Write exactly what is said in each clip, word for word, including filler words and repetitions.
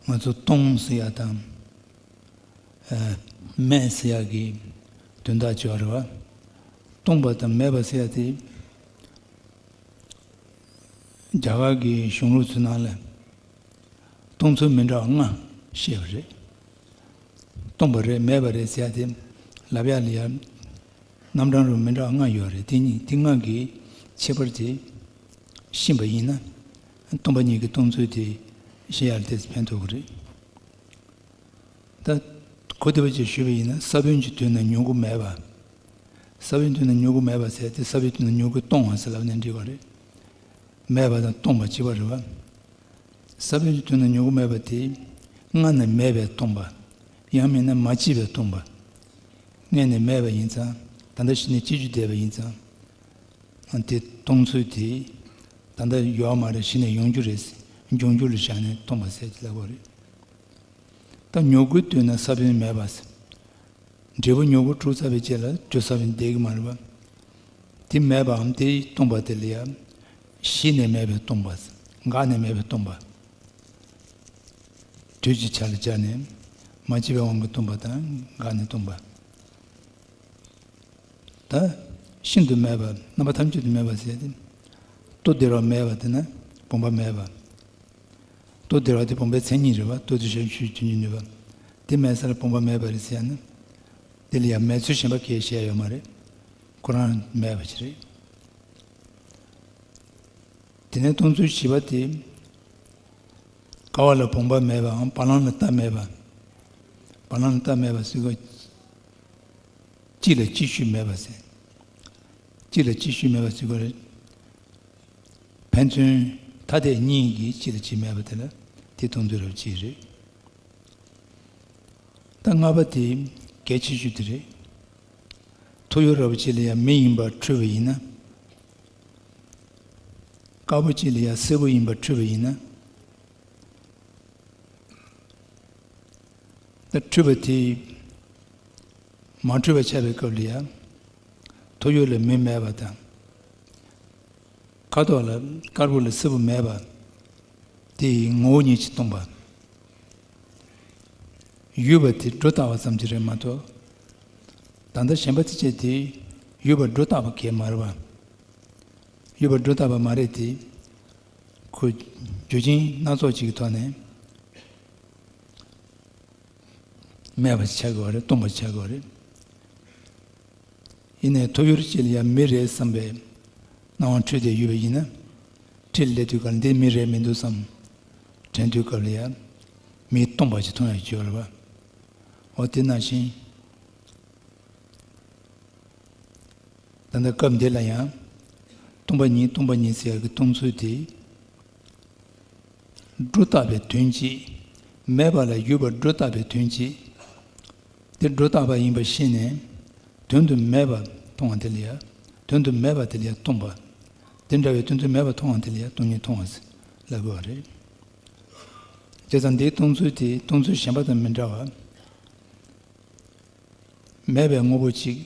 ང་ཚོ་སྟོང་ཟེར་ཡ་དང་། ཨ། མེད་ཟེར་ཡ་གི་དོན་དག་ཅིག་ཡོད་རེད་བ། སྟོང་པ་དང་མེད་པ་ཟེར་ཡ་དེ། རྒྱ་གར་གྱི་གཞུང་ལུགས་ཚོའི་ནང་ལ་སྟོང་ཚུལ་མི་འདྲ་བ་ལྔ་བཤད་པ་རེད། སྟོང་པ་རེད། མེད་པ་རེད་ཟེར་ཡ་དེ་ལབ་ཡ་ལ་ཡ། རྣམ་གྲངས་རུ་མི་འདྲ་བ་ལྔ་ཡོད་རེད། དེ་གཉིས། དེ་ལྔ་གི་ཁྱད་པར་དེ་ཤེས་པ་ཡིན་ན། སྟོང་པ་ཉིད་ཀྱི་སྟོང་ཚུལ་དེ་ཤེས་ཡ་ལ་ཏོག་ཙམ་ཕན་ཐོགས་ཀྱི་རེད། ད་གོ་བདེ་བ་ཅིག་ཞུས་པ་ཡིན་ན། ས་བོན་གྱི་དུས་ན་མྱུ་གུ་མེད་པ། ས་བོན་དུས་ན་མྱུ་གུ་མེད་པ་ཟེར་དེ། ས་བོན་དུས་ན་མྱུ་གུ་སྟོང་བ་ཟེར་ལབ་ན་འགྲིག་པ་རེད། མེད་པ་དང་སྟོང་པ་གཅིག་པ་རེད་བ། ས་བོན་གྱི་དུས་ན་མྱུ་གུ་མེད་པ་དེ་སྔ་ནས་མེད་པས་སྟོང་པ། ཡང་མིན་ན་མ་སྐྱེས་པས་སྟོང་པ། སྔ་ནས་མེད་པ་ཡིན་ཙང་། ད་ལྟ་གཞི་ནས་སྐྱེ་རྒྱུ་བསྡད་པ་ཡིན་ཙང་། དེ་སྟོང་ཚུལ་དེ། ད་ལྟ་ཡོད་མ་རེད། གཞི་ནས་ཡོང་རྒྱུ་རེད། འབྱུང་འགྱུར་ལ་བཞག་ནས་སྟོང་པ་ཟེར་གྱི་ལབ་དགོས་རེད། ད་མྱུ་གུའི་དུས་ན་ས་བོན་མེད་པ་ཟེར། འབྲས་བུ་མྱུ་གུ་འཁྲུགས་ཚར་བའི་རྗེས་ལ་དུ་ས་བོན་བསྡད་ཀྱི་མ་རེད་པ། དེ་མེད་པའམ་དེ་སྟོང་པ་དེ་ལ་ཡང་གཞི་ནས་མེད་པས་སྟོང་པ། འགག་ནས་མེད་པས་སྟོང་པ། དུས་ཀྱི་ཆ་ལ་སྦྱར་ནས་མ་སྐྱེས་པའི་དབང་གིས་སྟོང་པ་དང་། འགག་ནས་སྟོང་པ། ད་ཤིན་ཏུ་མེད་པ། རྣམ་པ་ཐམས་ཅད་དུ་མེད་པ་ཟེར་ཏེ། ལྟོ་ལྡིར་བ་མེད་པ་དེ་ན་བུམ་པ་མེད་པ། ལྟོ་ལྡིར་བ་དེ་བུམ་པའི་མཚན་ཉིད་རེད་བ། ལྟོ་དེ་ཞབས་ཞུ་རྒྱུ་ཉིད་ནུས་པ། དེ་མེད་ས་ལ་བུམ་པ་མེད་པ་རེད་ཟེར་ཡ་ན། དེ་ལ་ཡང་མེད་ཚུལ་གཞན་པ་གང་ཡང་བཤད་ཡ་ཡོད་མ་རེད། ཁོ་རང་མེད་པ་ཞིག་རེད། དེ་ནས་སྟོང་ཚུལ་བཞི་པ་དེ། ཀ་བ་ལ་བུམ་པ་མེད་པའམ་བ་ལང་ལ་རྟ་མེད་པ། བ་ལང་ལ་རྟ་མེད་པ་ཟེར་གོ། གཅིག་ལ་གཅིག་ཤུལ་མེད་པ་ཟེར། གཅིག་ལ་གཅིག་ཤུལ་མེད་པ་ཟེར་གོ་རེད། ཕན་ཚུན་ཐ་དད་གཉིས་ཀྱིས་གཅིག་ལ་གཅིག་མེད་པ་དེ་ལ་དེ་སྟོང་ཚུལ་རབ་གཅིག་རེད། ད་ལྔ་པ་དེ་གལ་ཆེ་ཤོས་དེ་རེད། ཐོ་ཡོར་རབ་གཅིག་ལ་ཡང་མེ་ཡིན་པར་འཁྲུལ་བ་ཡིན་ན། དཀར་པོ་གཅིག་ལ་ཡང་སེར་པོ་ཡིན་པར་འཁྲུལ་བ་ཡིན་ན། ད་འཁྲུལ་པ་དེ་མ་འཁྲུལ་བ་ཆགས་པའི་སྐབས་ལ་ཡང་། ཐོ་ཡོར་ལ་མེ་མེད་པ་དང་། ཁ་དོག་ལ་དཀར་པོ་ལ་སེར་པོ་མེད་པ། དེ་ཡི་ངོ་བོ་ཉིད་ཀྱིས་སྟོང་པ། ཡོད་པ་དེ་སྒྲོ་བཏགས་པ་ཙམ་གྱིས་རེད་མ་གཏོགས། ད་ལྟ་གཞན་པ་དེ་བྱས་དེ་ཡོད་པར་སྒྲོ་བཏགས་པ་གང་ཡང་མ་རེད་པ། ཡོད་པར་སྒྲོ་བཏགས་པ་མ་རེད་དེ། ཁོ་རྒྱུ་རྐྱེན་སྣ་ཚོགས་ཅིག་གི་ཐོག་ནས་མེད་པ་ཆགས་དགོས་པ་རེད། སྟོང་པ་ཆགས་དགོས་པ་རེད། ཡིན་ནའི་ཐོ་ཡོར་གཅིག་ལ་ཡང་མེ་རེད་བསམ་པའི་སྣང་བ་འཁྲུལ་ཏེ་ཡོད་པ་ཡིན་ན། འཁྲིས་སླེབས་དུས་སྐབས་ལ་འདི་མེ་རེད་མི་འདུག་བསམ། དྲན་དུས་སྐབས་ལ་ཡང་མེ་སྟོང་པ་ཞིག་མཐོང་ཡག་ཅིག་ཡོད་རེད་པ། འོ་དེ་ནང་བཞིན། ད་ལྟ་སྐབས་འདི་ལ་ཡང་། སྟོང་པ་ཉིད། སྟོང་པ་ཉིད་ཟེར་ཡག་གི་སྟོང་ཚུལ་དེ། སྒྲོ་བཏགས་པའི་དོན་གཅིག། མེད་པ་ལ་ཡོད་པར་སྒྲོ་བཏགས་པའི་དོན་གཅིག། དེ་སྒྲོ་བཏགས་པ་ཡིན་པ་ཤེས་ནས། དོན་དུ་མེད་པ་མཐོང་བ་དེ་ལ་ཡང་། དོན་དུ་མེད་པ་དེ་ལ་ཡང་སྟོང་པ། དེ་འདྲ་བའི་དོན་དུ་མེད་པ་མཐོང་བ་དེ་ལ་ཡང་སྟོང་ཉིད་མཐོང་བ་ཟེར་ལབ་དགོས་པ་རེད། བྱས་ཙང་འདིའི་སྟོང་ཚུལ་དེ་སྟོང་ཚུལ་གཞན་པ་དང་མི་འདྲ་བར། མེད་པའི་དངོས་པོ་གཅིག་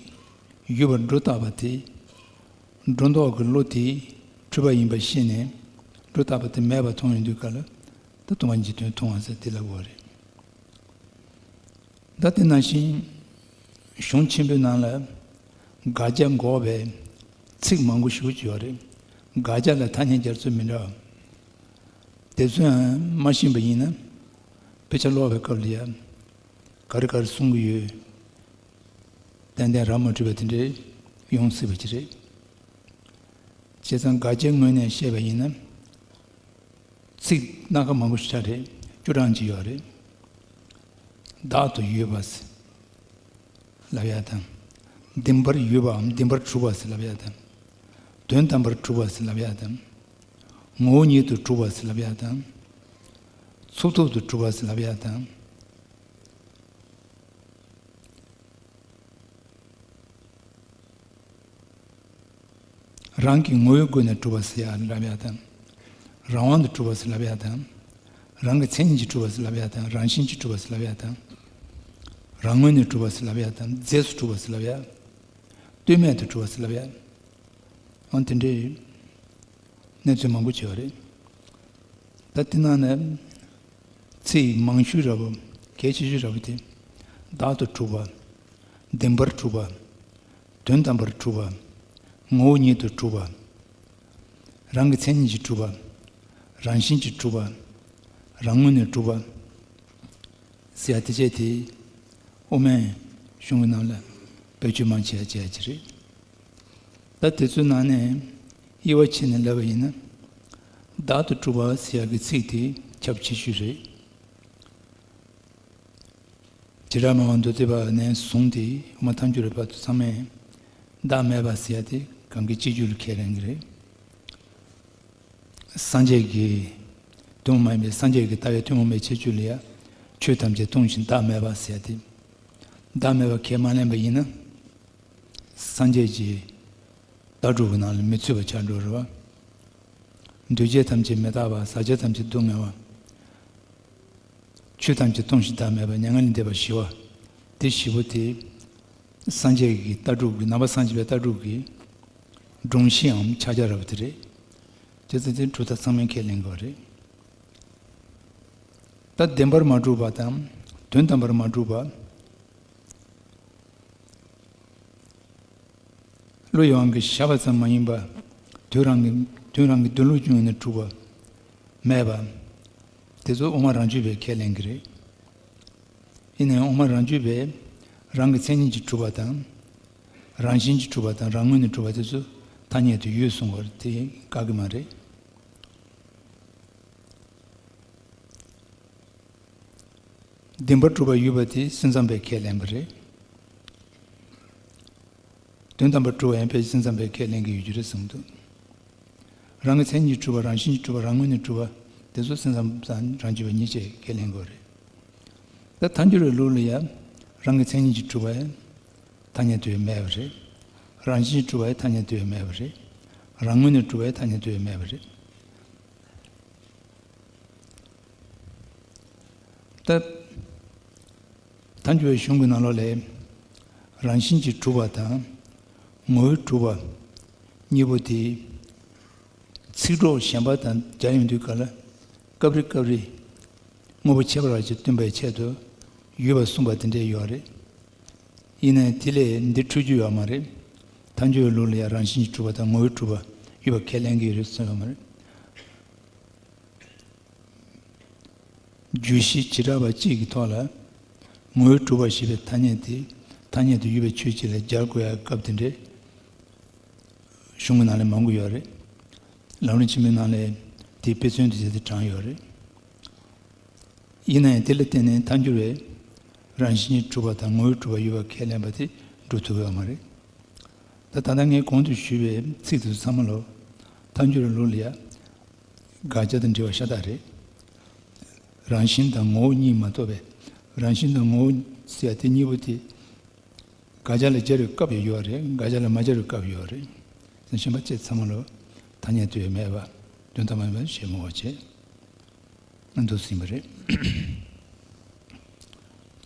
ཡོད་པར་སྒྲོ་བཏགས་པ་དེ། སྒྲོ་འདོགས་ཀྱི་བློ་དེས་འཁྲུལ་པ་ཡིན་པ་ཤེས་ནས། སྒྲོ་བཏགས་པ་དེ་མེད་པར་མཐོང་ཡོང་དུས་སྐབས་ལ། ད་སྟོང་པ་ཉིད་ཀྱི་དོན་མཐོང་བ་ཟེར་དེ་ལབ་དགོས་པ་རེད། ད་དེ་ནང་བཞིན་གཞུང་ཆེན་པོའི་ནང་ལ་དགག་བྱ་འགོག་པའི་ཚིག་མང་པོ་ཞེ་པོ་ཅིག་ཡོད་རེད། དགག་བྱ་ལ་ཐ་སྙད་སྦྱར་ཚུལ་མི་འདྲ་བ། དེ་ཚོ་ཡང་མ་ཤེས་པ་ཡིན་ན། དཔེ་ཆ་ཀློག་པའི་སྐབས་ལ་ཡང་། ག་རེ་ག་རེ་གསུང་གི་ཡོད། ཏན་ཏན་ར་མ་འཕྲོད་པ་དེ་འདྲས་ཡོང་སྲིད་པ་ཅིག་རེད། བྱས་ཙང་དགག་བྱའི་ངོས་ནས་བཤད་པ་ཡིན་ན། ཚིག་སྣ་ཁ་མང་པོ་ཞིག་ཆགས་རེད། བཅུ་གྲངས་ཅིག་ཡོད་རེད། བདག་ཏུ་ཡོད་པ་ཟེར་ལབ་ཡ་དང་། བདེན་པར་ཡོད་པའམ་བདེན་པར་གྲུབ་པ་ཟེར་ལབ་ཡ་དང་། དོན་དམ་པར་གྲུབ་པ་ཟེར་ལབ་ཡ་དང་། ངོ་བོ་ཉིད་དུ་གྲུབ་པ་ཟེར་ལབ་ཡ་དང་། ཚུགས་ཐུབ་ཏུ་གྲུབ་པ་ཟེར་ལབ་ཡ་དང་། རང་གི་ངོ་བོའི་སྒོ་ནས་གྲུབ་པ་ཟེར་ཡ་ལབ་ཡ་དང་། རང་དབང་དུ་གྲུབ་པ་ཟེར་ལབ་ཡ་དང་། རང་གི་མཚན་ཉིད་ཀྱིས་གྲུབ་པ་ཟེར་ལབ་ཡ་དང་། རང་བཞིན་གྱིས་གྲུབ་པ་ཟེར་ལབ་ཡ་དང་། རང་ངོས་ནས་གྲུབ་པ་ཟེར་ལབ་ཡ་དང་། རྫས་སུ་གྲུབ་པ་ཟེར་ལབ་ཡ། ལྟོས་མེད་དུ་གྲུབ་པ་ཟེར་ལབ་ཡ། འོ་དེ་འདྲའི་གནས་ཚུལ་མང་པོ་བྱས་པ་རེད། ད་དེ་ནང་ནས་ ཚིག་མང་ཤོས་ར་བོ་གལ་ཆེ་ཤོས་ར་བོ་དེ། བདག་ཏུ་གྲུབ་པ། བདེན་པར་གྲུབ་པ། དོན་དམ་པར་གྲུབ་པ། ངོ་བོ་ཉིད་དུ་གྲུབ་པ། རང་གི་མཚན་ཉིད་ཀྱིས་གྲུབ་པ། རང་བཞིན་གྱིས་གྲུབ་པ། རང་ངོས་ནས་གྲུབ་པ། ཟེར་ཡ་དེ་བྱས་དེ། དབུ་མའི་གཞུང་གི་ནང་ལ་བེད་སྤྱོད་མང་ཆེ་བ་བྱེད་ཡ་ཅིག་རེད། ད་དེ་ཚོའི་ནང་ནས་དབྱེ་བ་ཕྱེ་ནས་ལབ་པ་ཡིན་ན། བདག་ཏུ་གྲུབ་པ་ཟེར་ཡ་གི་ཚིག་དེ་ཁྱབ་ཆེ་ཤོས་རེད། བྱེ་བྲག་སྨྲ་བ་མདོ་སྡེ་པ་ནས་བཟུང་སྟེ་དབུ་མ་ཐལ་འགྱུར་བའི་བར་དུ་ཚང་མས་བདག་མེད་པ་ཟེར་ཡ་དེ་གང་གི་གཅིག་གྱུར་ལ་ཁས་ལེན་གྱི་རེད། སངས་རྒྱས་ཀྱི་ཐུན་མོང་མ་ཡིན་པའི་སངས་རྒྱས་ཀྱི་ལྟ་བའི་ཐུན་མོང་མའི་ཁྱད་ཆོས་ལ་ཡ། ཆོས་ཐམས་ཅད་སྟོང་ཞིང་བདག་མེད་པ་ཟེར་ཡ་དེ། བདག་མེད་པ་ཁས་མ་ལེན་པ་ཡིན་ན། སངས་རྒྱས་ཀྱི་ལྟ་གྲུབ་ཀྱི་ནང་ལ་མི་ཚུད་པ་ཆགས་འགྲོ་རེད་བ། འདུས་བྱས་ཐམས་ཅད་མི་རྟག་པ། ཟག་བཅས་ཐམས་ཅད་སྡུག་བསྔལ་བ། ཆོས་ཐམས་ཅད་སྟོང་ཞིང་བདག་མེད་པ། མྱ་ངན་ལས་འདས་པ་ཞི་བ། དེ་བཞི་པོ་དེ། སངས་རྒྱས་ཀྱི་ལྟ་གྲུབ་ཀྱི་ནང་པ་སངས་རྒྱས་པའི་ལྟ་གྲུབ་ཀྱི་སྒྲོམ་གཞིའམ་ཕྱག་རྒྱ་ར་བ་དེ་རེད། དེ་ཚོ་དེ་གྲུབ་མཐའ་ཚང་མས་ཁས་ལེན་དགོས་རེད། ད་བདེན་པར་མ་གྲུབ་པ་དང་དོན་དམ་པར་མ་གྲུབ་པ། བློ་ཡི་དབང་གིས་བཞག་པ་ཙམ་མ་ཡིན་པ། དུས་རང་གི་དུས་རང་གི་འདོད་ལུགས་ཀྱི་ངོས་ནས་གྲུབ་པ་མེད་པ། དེ་ཚོ་དབུ་མ་རང་རྒྱུད་པས་ཁས་ལེན་གྱི་རེད། ཡིན་ནའང་དབུ་མ་རང་རྒྱུད་པས་རང་གི་མཚན་ཉིད་ཀྱིས་གྲུབ་པ་དང་། རང་བཞིན་གྱིས་གྲུབ་པ་དང་རང་ངོས་ནས་གྲུབ་པ་དེ་ཚོ་ཐ་སྙད་དུ་ཡོད་གསུང་བར་དེ་དགའ་གི་མ་རེད། བདེན་པར་གྲུབ་པ་ཡོད་པ་དེ་སེམས་ཙམ་པས་ཁས་ལེན་པ་རེད། དོན་དམ་པར་གྲུབ་པ་ཡང་ཕལ་ཆེར་སེམས་ཙམ་པས་ཁས་ལེན་གྱི་ཡོད་རྒྱུ་རེད་གསུངས་འདུག་རང་གི་མཚན་ཉིད་གྲུབ་པ། རང་བཞིན་གྱིས་གྲུབ་པ། རང་ངོས་ནས་གྲུབ་པ་དེ་ཚོ་སེམས་ཙམ་དང་རང་རྒྱུད་པ་གཉིས་ཀས་ཁས་ལེན་དགོས་རེད། ད་ཐལ་འགྱུར་བའི་ལུགས་ལ་ཡང་རང་གི་མཚན་ཉིད་ཀྱིས་གྲུབ་པ་ཡང་ཐ་སྙད་དུ་ཡང་མེད་པ་རེད། རང་བཞིན་གྱིས་གྲུབ་པ་ཡང་ཐ་སྙད་དུ་ཡང་མེད་པ་རེད། རང་ངོས་ནས་གྲུབ་པ་ཡང་ཐ་སྙད་དུ་ཡང་མེད་པ་རེད། ད། ཐལ་འགྱུར་བའི་གཞུང་གི་ནང་ལོགས་ལས། རང་བཞིན་གྱིས་གྲུབ་པ་དང་། ངོ་བོས་གྲུབ་པ། གཉིས་པོ་དེ། ཚིག་གྲོགས་གཞན་པ་དང་སྦྱར་ཡོང་དུས་སྐབས་ལ། སྐབས་རེ་སྐབས་རེ། དངོས་པོ་ཁྱད་པར་བ་ཞིག་སྟོན་པའི་ཆེད་དུ། ཡོད་པར་གསུངས་པ་དེ་འདྲས་ཡོད་རེད། ཡིན་ནའི་དེ་ལས་འདི་འཕྲོས་རྒྱུ་ཡོད་མ་རེད། ཐལ་འགྱུར་བའི་ལུགས་ལ་ཡང་རང་བཞིན་གྱིས་གྲུབ་པ་དང་ངོ་བོས་གྲུབ་པ་ཡོད་པ་ཁས་ལེན་གྱི་ཡོད་རེད་གསུངས་ཡོད་མ་རེད། བརྗོད་གཞི་བྱེ་བྲག་པ་གཅིག་གི་ཐོག་ལ་ངོ་བོས་གྲུབ་པ་ཞེས་པའི་ཐ་སྙད་དེ་ཐ་སྙད་དུ་ཡོད་པའི་ཆོས་གཅིག་ལ་སྦྱར་དགོས་ཡ་སྐབས་དེ་འདྲས་གཞུང་གི་ནང་ལ་མང་པོ་ཡོད་རེད། ལམ་རིམ་ཆེན་མོའི་ནང་ལ་དེའི་དཔེ་མཚོན་དུ་བྱས་ཏེ་དྲངས་ཡོད་རེད། ཡིན་ན་ཡང་དེ་ལ་བརྟེན་ནས་ཐལ་འགྱུར་བས་རང་བཞིན་གྱིས་གྲུབ་པ་དང་ངོ་བོས་གྲུབ་པ་ཡོད་པ་ཁས་ལེན་པ་དེ་འགྲུབ་ཐུབ་ཡོད་མ་རེད། ད་ད་ལྟ་ངས་གོང་དུ་ཞུས་པའི་ཚིག་དེ་ཚོ་ཚང་མ་ལོ། ཐལ་འགྱུར་ལུགས་ལ་ཡ། དགག་བྱ་དང་འབྲེལ་བ་ཤ་སྟག་རེད། རང་བཞིན་དང་ངོ་བོ་གཉིས་མ་གཏོགས་པའི། རང་བཞིན་དང་ངོ་བོ་ཟེར་ཡ་དེ་གཉིས་པོ་དེ། དགག་བྱ་ལ་སྦྱར་བའི་སྐབས་ཡང་ཡོད་རེད། དགག་བྱ་ལ་མ་སྦྱར་བའི་སྐབས་ཡོད་རེད། གཞན་པ་ཅི་ཚང་མ་ལོ། ཐ་སྙད་དུ་ཡང་མེད་པ། དོན་དམ་པར་མེད་པ་ཞེས་མོ་བ་བྱེད། འདུག་ཟིན་པ་རེད།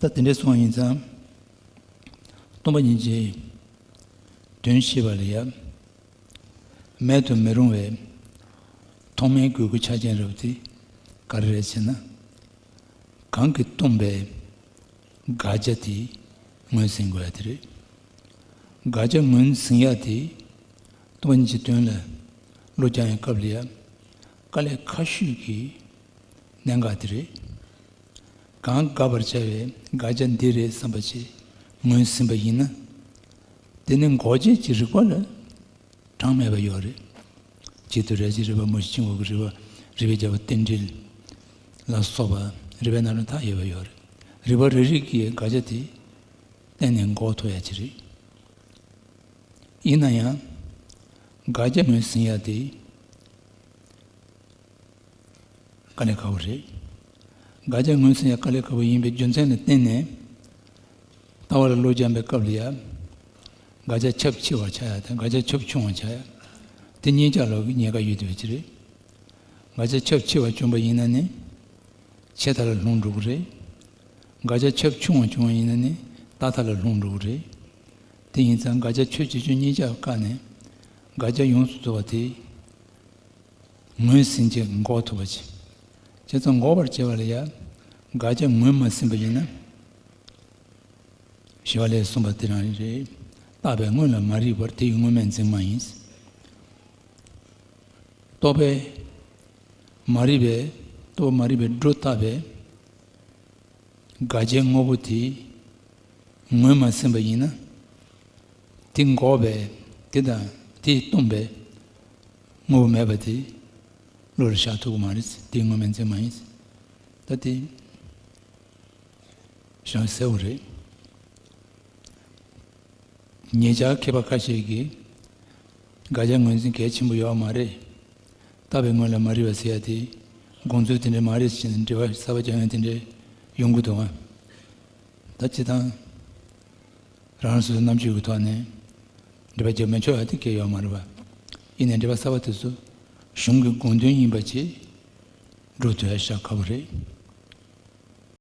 ད་དེ་འདྲའི་སོང་བ་ཡིན་ཙང་། སྟོང་པ་ཉིད་ཀྱི་དོན་ཤེས་པ་ལ་ཡང་། མེད་དུ་མི་རུང་བའི་ཐོག་མའི་དགོས་མཁོ་ཆ་རྐྱེན་རབ་དེ་ག་རེ་རེད་ཟེར་ན། གང་གིས་སྟོང་པའི་དགག་བྱ་དེ་ངོས་ཟིན་དགོས་ཡ་དེ་རེད། དགག་བྱ་ངོས་ཟིན་ཡ་དེ་སྟོང་པ་ཉིད་ཀྱི་དོན་ལ་བློ་སྦྱང་ཡའི་སྐབས་ལ་ཡ་དཀའ་ལས་ཁག་ཤོས་ཀྱི་གནད་འགག་དེ་རེད། གང་དགག་པར་བྱ་བའི་དགག་བྱ་འདི་རེད་བསམ་པ་ཅིག་ངོས་ཟིན་པ་ཡིན་ན། དེ་ནི་འགོག་བྱེད་ཀྱི་རིགས་པ་ལ་གྲངས་མེད་པ་ཡོད་རེད། གཅིག་ཏུ་རེ་ཞིག་རིགས་པ་མུ་བཞི་འཆིང་བ་གི་རིགས་པ། རིགས་པས་རྒྱལ་བ་རྟེན་འབྲེལ་ལ་སོགས་པ་རིགས་པའི་ནང་ལ་མཐའ་ཡས་པ་ཡོད་རེད། རིགས་པ་རེ་རེ་གིས་དགག་བྱ་དེ་གཏན་ནས་འགོག་ཐུབ་ཡ་ཅིག་རེད། ཡིན་ན་ཡང་། དགག་བྱ་ངོས་ཟིན་ཡ་དེ། དཀའ་ལས་ཁག་པོ་རེད། དགག་བྱ་ངོས་ཟིན་ཡ་དཀའ་ལས་ཁག་པོ་ཡིན་པའི་རྒྱུ་མཚན་ལ་བརྟེན་ནས། ལྟ་བ་ལ་བློ་སྦྱང་པའི་སྐབས་ལ་ཡ། དགག་བྱ་ཁྱབ་ཆེ་བ་ཆགས་ཡ་དང་དགག་བྱ་ཁྱབ་ཆུང་བ་ཆགས་ཡ། དེ་གཉིས་ཆ་ལ་ཉེན་ཁ་ཡོད་བསྡད་པ་ཅིག་རེད། དགག་བྱ་ཁྱབ་ཆེ་བ་བྱུང་པ་ཡིན་ན་ནི། ཆད་མཐའ་ལ་ལྷུང་འགྲོ་གི་རེད། དགག་བྱ་ཁྱབ་ཆུང་བ་བྱུང་བ་ཡིན་ན་ནི་ལྟག་མཐའ་ལ་ལྷུང་འགྲོ་གི་རེད། དེ་ཡིན་ཙང་དགག་བྱ་ཁྱབ་ཆེ་ཆུང་གཉིས་ཆ་བཀག་ནས། དགག་བྱ་ཡོངས་སུ་རྫོགས་པ་དེ། ངོས་ཟིན་བྱས་འགོག་ཐུབ་པ་བྱེད། བྱས་ཙང་འགོག་པར་བྱེད་པ་ལ་ཡང་ དགག་བྱ་ངོས་མ་ཟིན་པ་ཡིན་ན། ཞི་བ་ལྷས་གསུངས་པ་དེ་རང་རེད། རྟག་པའི་སྔོན་ལ་མ་རིག་པར་དེ་ཡི་སྔོན་མེད་འཛིན་མ་ཡིན། རྟོག་པས་མ་རིག་པའི་རྟོག་པ་མ་རིག་པའི་སྒྲོ་བཏགས་པའི་དགག་བྱའི་དངོས་པོ་དེ་ངོས་མ་ཟིན་པ་ཡིན་ན། དེ་འགོག་པའི་དེ་དང་དེས་སྟོང་པའི་དངོས་པོ་མེད་པ་དེ་བློ་ལ་བཞག་ཐུབ་ཀྱི་མ་རེད། དེ་སྔོན་མེད་འཛིན་མ་ཡིན། ད་དེ། ཞང་གསལ་བོ་རེད། ཉེ་ཆར་མཁས་པ་ཁ་ཤས་ཀྱིས་དགག་བྱ་ངོས་འཛིན་གལ་ཆེན་པོ་ཡོད་མ་རེད། རྟག་པའི་སྔོན་ལ་མ་རིག་པ་ཟེར་ཡ་དེ་དགོངས་ཚུལ་དེ་འདྲ་མ་རེད་ཅེས་འགྲེལ་པ་གསར་པ་རྒྱག་མཁན་དེ་འདྲ་ཡོང་གི་འདུག་ཨ། ད་སྤྱིར་བཏང་རང་རང་སོ་སོའི་རྣམ་དཔྱོད་ཀྱི་ཐོག་ནས་འགྲེལ་པ་རྒྱག་མི་ཆོག་ཡ་དེ་གལ་ཡོད་མ་རེད་པ། ཡིན་ནའི་འགྲེལ་པ་གསར་པ་དེ་ཚོ་གཞུང་གི་དགོངས་དོན་ཡིན་པ་ཅིག་སྒྲུབ་ཐུབ་ཡ་ཤ་ཁག་པོ་རེད།